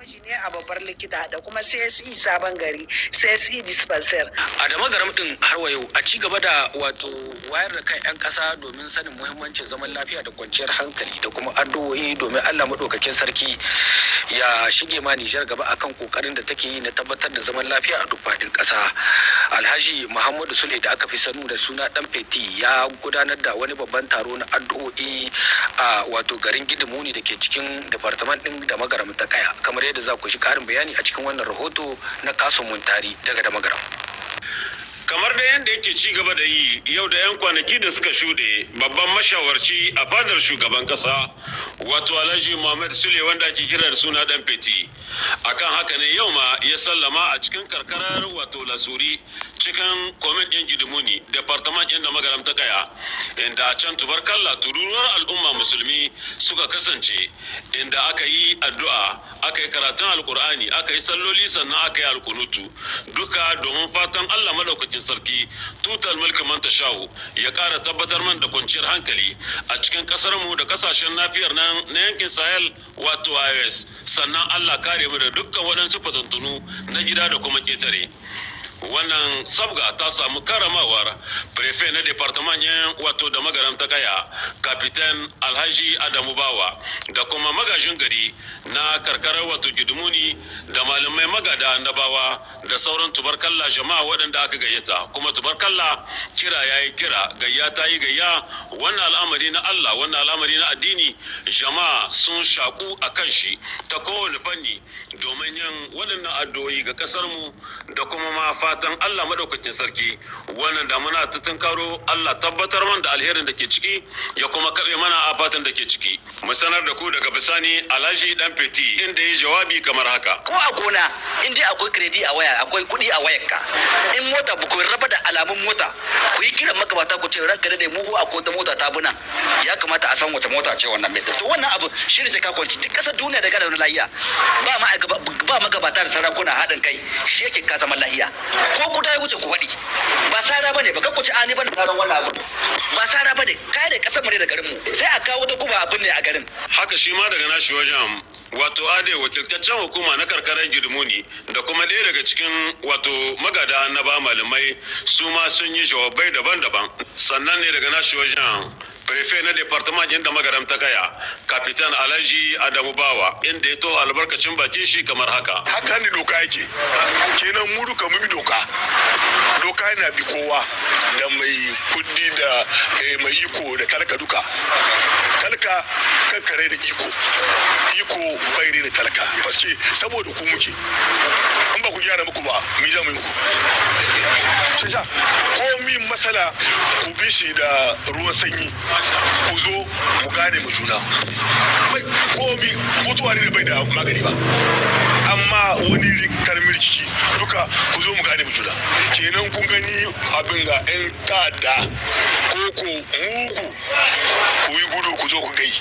Namiji ne a babbar likita da kuma CSE Sabon Gari, CSE Dispensaire. A da Magaram din har wa yau, a ci gaba da wato wayar da kan 'yan kasa domin sanin muhimmancin zaman lafiya da kwanciyar hankali da kuma addu'o'i domin Allah maɗaukakin sarki ya shige ma Nijar gaba akan kokarin da take yi na tabbatar da zaman lafiya a duk faɗin ƙasa. Alhaji Muhammadu Sule da aka fi sanu da suna Dan Feti ya gudanar da wani babban taro na addu'o'i a wato garin Gidimuni da ke cikin departament din da Magaram ta Kaya, kamar yadda za ku shi karin bayani a cikin wannan rahoto na Kasun Muntari daga da Magaram. Kamar da yadda yake ci gaba da yi yau da 'yan kwanaki da suka shuɗe, babban mashawarci a fadar shugaban ƙasa, wato Alhaji Muhammad Sule wanda ake kira da suna Dan Feti, akan haka ne yau ma ya sallama a cikin karkarar wato Lasuri, cikin commune ɗin Gidimuni, département ɗin da Magaram ta Kaya, inda a can tubarkalla tururuwar al'umma musulmi suka kasance, inda aka yi addu'a, aka yi karatun Alkur'ani, aka yi salloli, sannan aka yi alkunutu, duka domin fatan Allah madaukakin sarki tutal mulki man tashawu ya ƙara tabbatar man da kwanciyar hankali a cikin ƙasar mu da ƙasashen nafiyar nan na yankin Sahel, wato IOS, sannan Allah kare mu da dukkan waɗansu fitintunu na gida da kuma ƙetare. Wannan sabga ta samu karamawar préfet na département wato da Magaram ta Kaya, Kapitan Alhaji Adamu Bawa, da kuma magajin gari na karkarar wato Gidimuni, da malamai magada annabawa, da sauran tubarkalla jama'a waɗanda aka gayyata. Kuma tubarkalla kira yayi kira, gayya ta yi gayya. Wannan al'amari na Allah, wannan al'amari na addini, jama'a sun shaku a kan shi ta kowane fanni domin yin waɗannan addu'o'i ga ƙasar mu da kuma ma fatan Allah madaukakin sarki wannan damuna ta tunkaro, Allah tabbatar man da alherin da ke ciki ya kuma kaɓe mana a fatan da ke ciki. Mu sanar da ku daga bisani Alhaji Dan Feti inda ya jawabi kamar haka. Ko a gona, in dai akwai crédit a waya, akwai kuɗi a wayarka, in mota ba ku raba da alamun mota, ku yi kiran magabata, ku ce ranka da mu akwai wata mota ta buna, ya kamata a san wata mota ce wannan mai. To wannan abu shi ne ka kwanci duk ƙasar duniya da kada wani lahiya ba ma ba magabata da sarakuna haɗin kai, shi yake ka zaman lahiya. Ko kuda ya wuce ku faɗi, ba sara bane ba, ku ci ani bane saran wannan abu ba sara bane, kare ƙasar mu ne da garin mu, sai a kawo ta kuba abin ne a garin. Haka shi ma daga nashi wajen, wato ade wakiltaccen hukuma na karkarar Gidimuni da kuma ɗaya daga cikin wato magada annaba malamai, su ma sun yi jawabai daban-daban. Sannan ne daga nashi wajen préfet na département da Magaram ta Kaya, Kapitan Alhaji Adamu Bawa, inda ya to albarkacin bakin shi kamar haka. Haka ne doka yake. Kenan mu duka mu bi doka. Doka yana bi kowa, da mai kudi da mai iko da talaka duka. Talaka kankare da iko, iko bai da talaka, paske saboda ku muke. In ba ku gyara muku ba, mi za mu yi muku? Sai sa komi masala ku bi shi da ruwan sanyi, ku zo mu gane mu juna. Komi mutuwa ne bai da magani ba, amma wani karamin rikici duka ku zo mu gane mu juna. Kenan kun gani abin ga 'yan ta'adda ko ko mugu, ku yi gudu ku zo ku gai.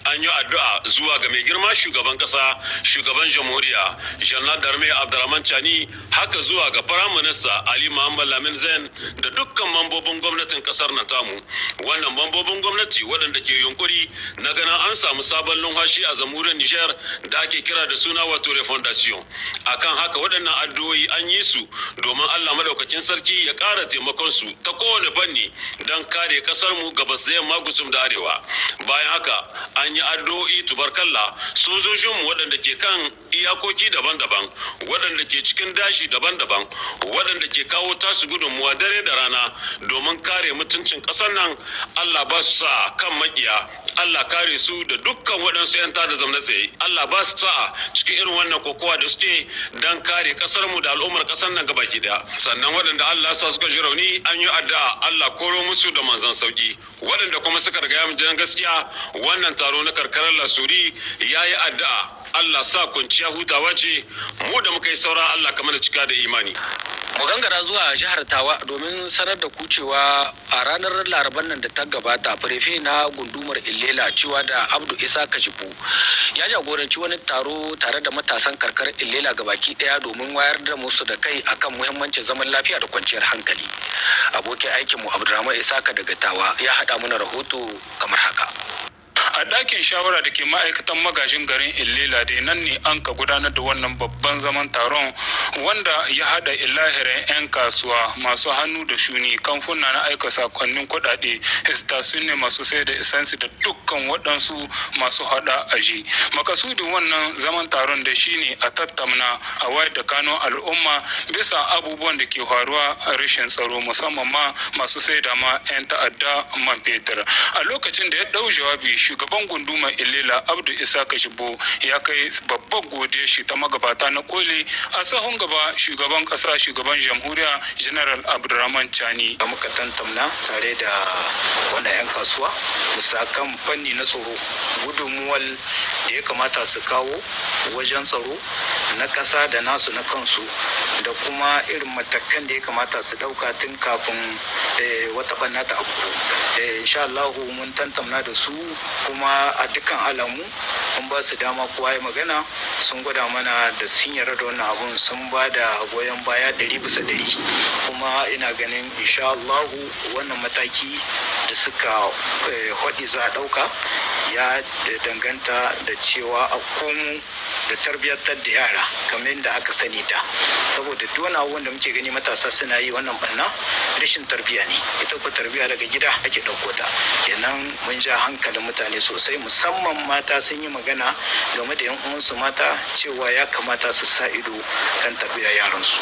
An yi addu'a zuwa ga mai girma shugaban kasa, shugaban jamhuriya, Janar d'Armée Abdurrahman Chani, haka zuwa ga Firaminista Ali Muhammad Lamin Zain da dukkan mambobin gwamnatin kasar nan tamu. Wannan mambobin gwamnati waɗanda ke yunkuri na ganin an samu sabon numfashi a jamhuriyar Nijar da ake kira da suna wato refondation. Akan haka waɗannan addu'o'i an yi su domin Allah madaukakin sarki ya ƙara taimakon su ta kowane fanni don kare kasar mu gabas da yamma, gusum da arewa. Bayan haka an yi addu'o'i tubarkalla sojojinmu waɗanda ke kan iyakoki daban-daban, waɗanda ke cikin dashi daban-daban, waɗanda ke kawo tasu gudunmuwa dare da rana domin kare mutuncin ƙasar nan. Allah ba su sa kan makiya, Allah kare su da dukkan waɗansu 'yan tada zamna tsaye. Allah ba su sa'a cikin irin wannan kokowa da suke don kare ƙasar mu da al'ummar ƙasar nan gabaki daya. Sannan waɗanda Allah sa suka ji rauni, an yi addu'a Allah koro musu da manzan sauki. Waɗanda kuma suka riga mu gidan gaskiya, wannan taro na karkarar Lasuri ya yi addu'a Allah sa kwanciya hutawa ce. Mu da muka yi saura, Allah kamar da cika da imani. Mu gangara zuwa jihar Tawa domin sanar da ku cewa a ranar Laraban nan da ta gabata, préfet na gundumar Illela, cewa da Abdu Isa Kashifu, ya jagoranci wani taro tare da matasan karkarar Illela gabaki daya domin wayar da musu da kai akan muhimmancin zaman lafiya da kwanciyar hankali. Abokin aikinmu Abdulrahman Isaka daga Tawa ya haɗa mana rahoto kamar haka. A ɗakin shawara da ke ma'aikatan magajin garin Illela dai nan ne an ka gudanar da wannan babban zaman taron, wanda ya haɗa ilahirin 'yan kasuwa masu hannu da shuni, kamfuna na aika sakonnin kuɗaɗe, station ne masu sai da essence da dukkan waɗansu masu haɗa aji. Makasudin wannan zaman taron da shine a tattamna, a wayar da kanun al'umma bisa abubuwan da ke faruwa, rashin tsaro, musamman ma masu sai da ma 'yan ta'adda man fetur. A lokacin da ya ɗau jawabi, shugaban gundumar Ilela, Abdu Isa Kashibo, ya kai babbar godiya shi ta magabata na koli, a sahun gaba shugaban ƙasa, shugaban jamhuriya, General Abdurrahman Chani. Muka tantamna tare da wannan 'yan kasuwa bisa kan fanni na tsaro, gudunmuwar da ya kamata su kawo wajen tsaro na ƙasa da nasu na kansu, da kuma irin matakan da ya kamata su ɗauka tun kafin wata ɓanna ta afku. Insha Allahu mun tantamna da su, kuma a dukkan alamu mun ba su dama kowa ya magana. Sun gwada mana da sun yarda da wannan abun, sun ba da goyon baya 100%. Kuma ina ganin insha Allahu wannan mataki da suka haɗi za a ɗauka ya danganta da cewa a komo da tarbiyyantar da yara kamar yadda aka sani da, saboda duk wani abubuwan da muke gani matasa suna yi, wannan banna, rashin tarbiyya ne. Ita ko tarbiyya daga gida ake ɗauko ta. Kenan mun ja hankalin mutane sosai, musamman mata. Sun yi magana game da yan uwansu mata cewa ya kamata su sa ido kan tarbiyyar yaransu.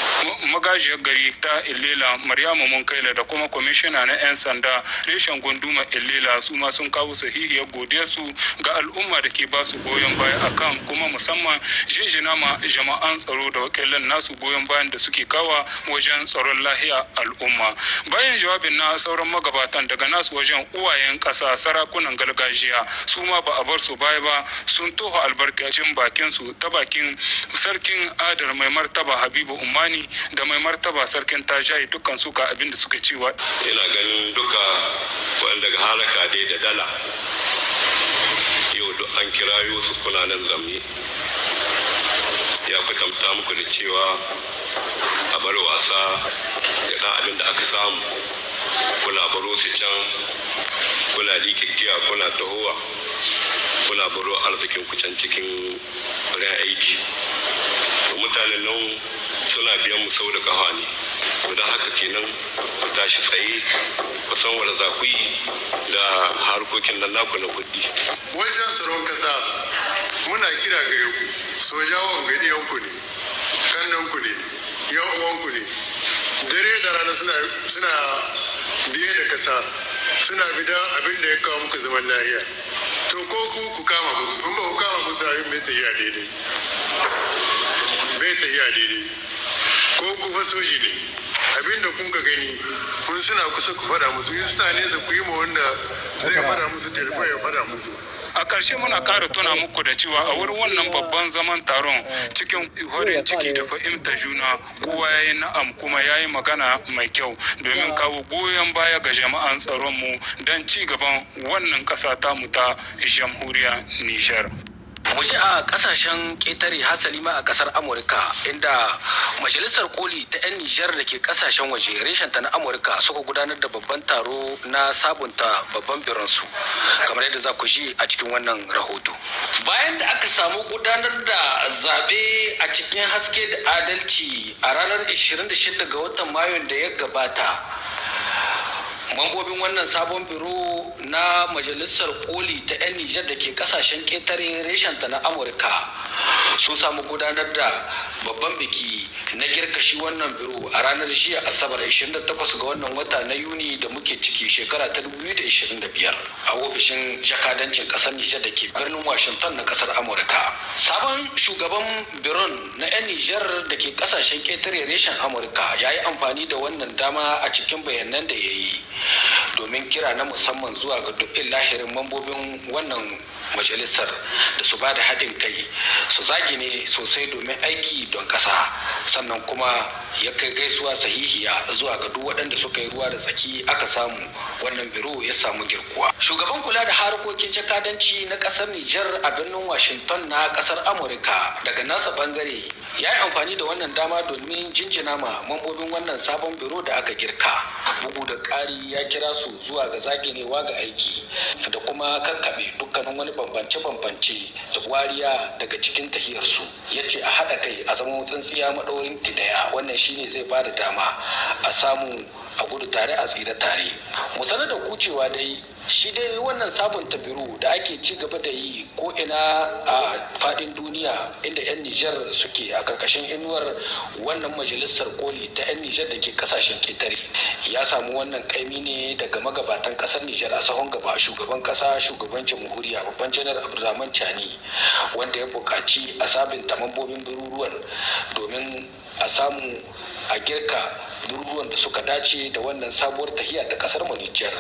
Magajiyar gari ta Ilela, Maryamu Munkaila, da kuma kwamishina na 'yan sanda reshen gunduma Ilela, su ma sun kawo sahihiyar godiyarsu ga al'umma da ke ba su goyon baya akan, kuma musamman jinjina ma jama'an tsaro da wakilan nasu goyon bayan da suke kawa wajen tsaron lahiya al'umma. Bayan jawabin na sauran magabatan, daga nasu wajen uwayen ƙasa, sarakunan gargajiya, su ma ba a bar su baya ba, sun toho albarkacin bakin su ta bakin sarkin Adar, Mai Martaba Habibu Umani, da Mai Martaba sarkin Tajayi. Dukkan su ga abin da suka cewa. Ina ganin duka waɗanda ga haraka dai da dala, yau duk an kirayo su, kuna nan zamne, ya kwatanta muku da cewa a bar wasa da ɗan abin da aka samu. Kuna baro su can, kuna likikkiya, kuna tahowa, kuna baro arzikin ku can cikin wurin aiki. To, mutanen nan suna biyan mu sau da kafa ne. To, don haka kenan ku tashi tsaye, ku san wanda za ku yi da harkokin nan naku na kuɗi. Wajen tsaron kasa, muna kira gare ku, sojawan gani ne, kannanku ne, yan uwanku ne. Dare da rana suna biye da kasa, suna bidan abin da ya kawo muku zaman lahiya. To, ko ku ku kama musu, in ba ku kama musu, abin bai tafiya daidai, bai tafiya daidai. Ko ku fa soji ne, abin da kun ka gani kun suna kusa, ku fada musu. In suna nesa, ku yi ma wanda zai fada musu telefon ya fada musu. A ƙarshe, muna ƙara tuna muku da cewa a wurin wannan babban zaman taron, cikin farin ciki da fahimtar juna, kowa ya yi na'am kuma ya yi magana mai kyau domin kawo goyon baya ga jama'an tsaronmu don ci gaban wannan ƙasa tamu ta Jamhuriyar Nijar. Mu je a kasashen ƙetare, hasali ma a ƙasar Amurka, inda Majalisar Koli ta 'yan Nijar da ke kasashen waje, reshenta na Amurka, suka gudanar da babban taro na sabunta babban bironsu, kamar yadda za ku ji a cikin wannan rahoto. Bayan da aka samu gudanar da zaɓe a cikin haske da adalci a ranar 26 ga watan Mayun da ya gabata, mambobin wannan sabon biro na Majalisar Koli ta 'yan Nijar da ke kasashen ƙetare, reshenta na Amurka, sun samu gudanar da babban biki na girka shi wannan biro a ranar jiya Asabar, 28 ga wannan wata na Yuni da muke ciki, shekara ta 2025, a ofishin jakadancin kasar Nijar da ke birnin Washington na kasar Amurka. Sabon shugaban biron na 'yan Nijar da ke kasashen ƙetare, reshen Amurka, ya yi amfani da wannan dama a cikin bayanan da ya yi domin kira na musamman zuwa ga duk lahirin mambobin wannan majalisar da su ba da haɗin kai, su zagi ne sosai domin aiki don ƙasa. Sannan kuma ya kai gaisuwa sahihiya zuwa ga duk waɗanda suka yi ruwa da tsaki aka samu wannan biro ya samu girkuwa. Shugaban kula da harkokin jakadanci na ƙasar Nijar a birnin Washington na ƙasar Amurka, daga nasa bangare, ya yi amfani da wannan dama domin jinjina ma mambobin wannan sabon biro da aka girka. Bugu da ƙari, ya kira su su zuwa ga zaginewa ga aiki da kuma kakkaɓe dukkanin wani bambance-bambance da wariya daga cikin tahiyarsu. Ya ce a haɗa kai a zama tsintsiya maɗaurin ki ɗaya, wannan shine zai ba da dama a samu a gudu tare a tsira tare. Mu sanar da ku cewa dai shi dai wannan sabunta biro da ake ci gaba da yi ko ina a fadin duniya inda 'yan Nijar suke a karkashin inuwar wannan majalisar koli ta 'yan Nijar da ke kasashen ketare, ya samu wannan kaimi ne daga magabatan kasar Nijar, a sahun gaba shugaban kasa, shugaban jamhuriya, babban janar Abdulrahman Chani, wanda ya buƙaci a sabunta mambobin biruruwan domin a samu a girka biruruwan da suka dace da wannan sabuwar tahiya ta kasar mu Nijar,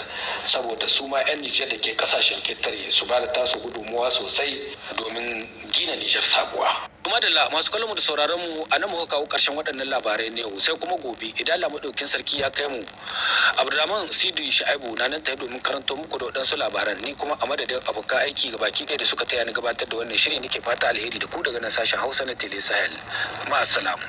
saboda su ma 'yan Nijar da ke kasashen ketare su ba da tasu gudunmuwa sosai domin gina Nijar sabuwa. Kuma da masu kallon mu da sauraron mu, a nan muka kawo karshen waɗannan labarai ne, sai kuma gobe idan Allah madaukin sarki ya kai mu. Abdulrahman Sidi Sha'ibu na nan tare domin karanto muku da waɗansu labaran. Ni kuma a madadin abokan aiki gabaki ɗaya da suka taya ni gabatar da wannan shiri, nake fata alheri da ku daga nan sashen Hausa na Tele Sahel. Ma'assalam.